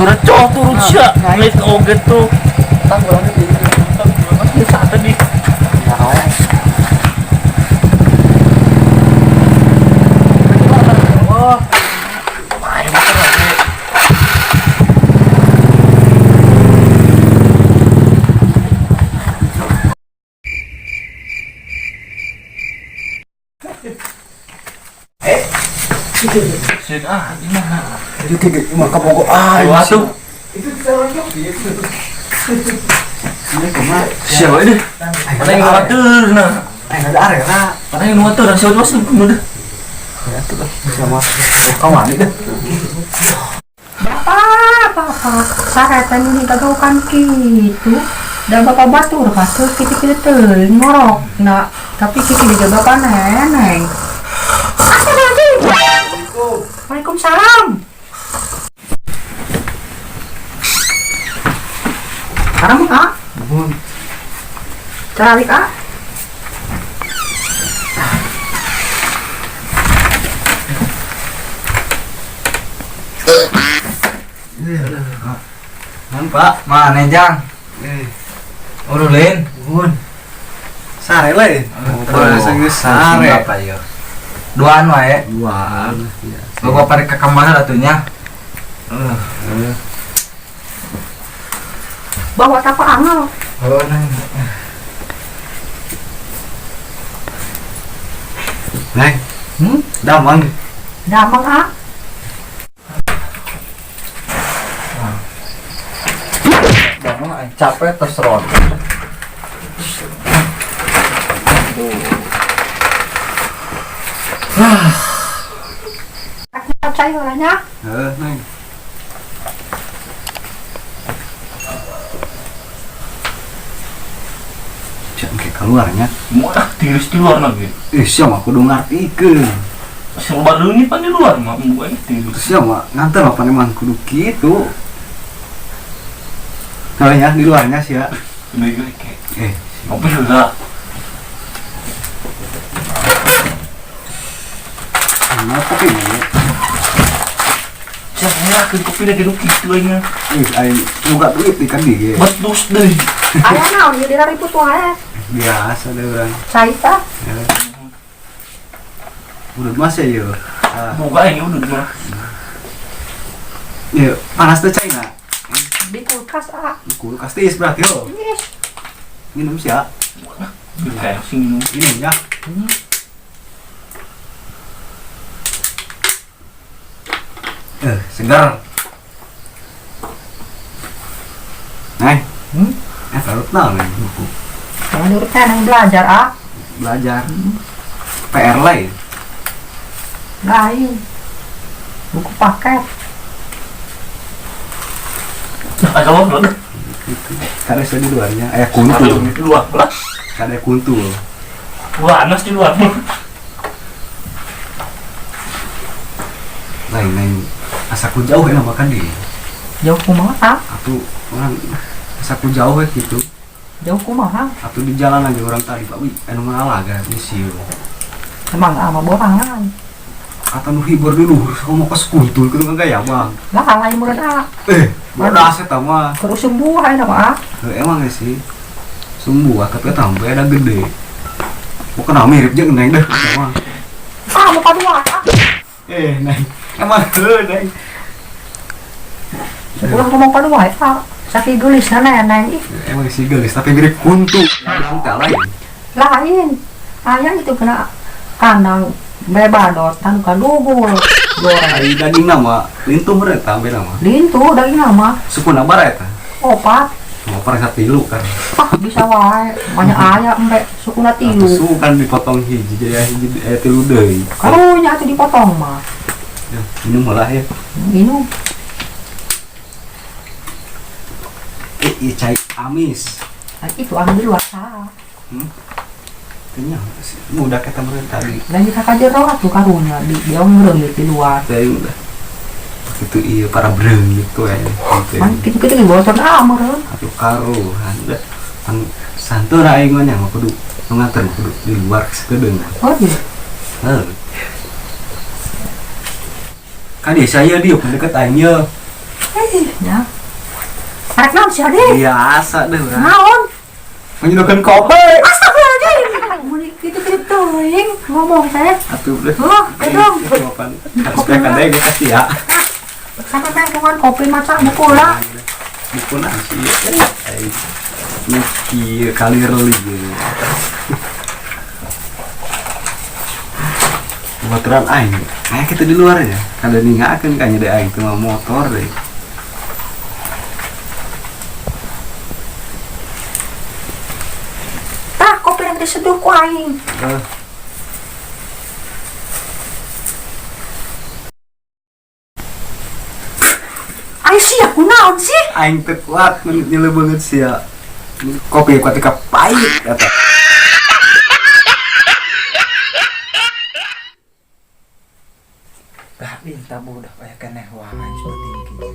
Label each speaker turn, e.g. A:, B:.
A: Turun cok turun sia. Ngait oge tuh.
B: Tang ulang di
A: Bisa tadi.
B: Oh,
A: Main motor lagi. Sih, ah, gimana?
B: itu kayak mah kabogo ah.
A: Waduh.
B: Ini kumaha?
A: Siapa ini? Mana yang ngatur nah?
B: Ada arena.
A: Mana yang ngatur? Siapa masuk udah.
B: Ya tuh lah, sama kawan dah.
C: Bapak, bapak, saretan ini kagaukan gitu. Dan bapak batur kasih kita kita ngorok. Nah, tapi kita juga bapak neneng. Assalamualaikum. Waalaikumsalam. Sekarang ah,
B: Bun.
C: calik ah.
B: Nan Pak,
D: Mana Jang?
B: Eh,
D: Urulin.
B: bun. Sare lain.
D: Oh,
B: sanggeus sare.
D: Apa ya? Duaan wae.
B: Duaan. Iya.
D: Bawa pare ke kamar atunya.
B: Eh,
C: Bawa tapa angel.
D: Oh, nang.
B: Neng,
C: Hmm?
B: damang.
C: Damang ah.
D: Damang aing capek terserot.
C: Percaya orangnya.
B: Heeh, Neng. Cek ke keluarnya.
A: Mau ah tiris di luar lagi.
B: Eh, siapa kudu ngartikeun.
A: Siapa baru ini pan di luar mah, bukan tiris.
B: Siapa nganter apa emang kudu kitu. Nah, ya di luarnya sih ya.
A: Ini gue kayak
B: Eh,
A: ngopi juga.
B: kenapa ini?
A: Siapa ngerakin kopi lagi lu gitu aja.
B: Ih, aing buka duit ikan di
A: Betus deh.
C: Ayah naon ieu dira ribut wae.
B: Biasa deh orang.
C: Cai tah.
B: Ya. Udah mas ya yo. Ah,
A: Buka ini udah mah.
B: ya panas tuh cai nggak?
C: Di kulkas ah.
B: Kulkas tiis berarti yo.
C: Yes.
B: Minum sih ya.
A: Kayak sih minum.
B: Minum ya. Eh, segar. Neng.
C: Hmm?
B: Eh, taruh naon neng buku.
C: Jangan nyuruh neneng belajar ah.
B: Belajar. PR lain.
C: Lain. Buku paket.
A: Ada apa belum?
B: Gitu. Karena saya di luarnya, eh kuntul.
A: Di luar lah.
B: Kada kuntul.
A: Wah, anas di luar.
B: Lain lain. Asaku jauh ya makan di.
C: Jauh kumaha ah?
B: Atau orang asaku jauh ya gitu.
C: Jauh kumaha?
B: Atau di jalan aja orang tadi Pak Wi, anu ngalaga misi.
C: Emang ama borangan.
B: Atau nu hibur dulu, mau ke kuntul kudu gaya bang.
C: Lah lain meureun ah.
B: Eh, bodas eta mah.
C: Terus sembuh ayeuna mah ah.
B: Emang ya sih. Sumbuh tapi tambah ada gede. Bukan mirip jeung neng deh eta mah.
C: Ah, mau padua ah.
B: Eh, neng. Emang heuh neng.
C: Ulah ngomong padua ah. Saking geulisna neneng ih.
B: Emang sih gelis tapi mirip kuntu. Lain lain.
C: Lain. Ayah itu kena kandang bebadot tan kadugul goreng.
B: Ai daging nama lintuh meureun eta ambe nama.
C: Lintuh daging nama
B: Sukuna bara eta.
C: Opat.
B: Mau per satilu kan.
C: Ah, bisa wae. Banyak aya embe sukuna tilu.
B: Su kan dipotong hiji jadi hiji tilu deui.
C: Karunya atuh dipotong mah.
B: Ya, minum lah ya.
C: Minum.
B: Eh, iya cai amis.
C: Nah, itu ambil luar sah.
B: Kenyang. Mudah kita meureun tadi.
C: Lain di kakak jero atuh karunya di dia ngereungit di luar.
B: Tadi udah. Itu iya para breung gitu ya.
C: Man kitu-kitu ge bocor ah meureun.
B: Atuh karuhan da. Pan santura aing mah nya mah kudu nganter kudu di luar sakedeung.
C: Oh iya.
B: Heuh. Kan dia saya dia deket aing ye.
C: Ih, ya. Arek naon sih Ade?
B: Biasa deh urang.
C: Naon?
B: Menyeduhkan kopi.
C: Astagfirullahaladzim. Mun kitu-kitu teuing ngomong teh.
B: Atuh deh.
C: Oh, dong.
B: Harus kayak kadang gue kasih ya.
C: Sampai pengen kopi maca buku lah.
B: Buku nasi. Mikir kali reli. Baturan aing. Kayak kita di luar ya. Kada ningakeun kayaknya deh aing teu motor deh.
C: Tah, kopi yang diseduh ku aing. Aing sia kunaon sih?
B: Aing teu kuat nyele banget sia. Kopi kuat ka pahit eta.
D: Dah minta budak aya keneh wae seperti kieu.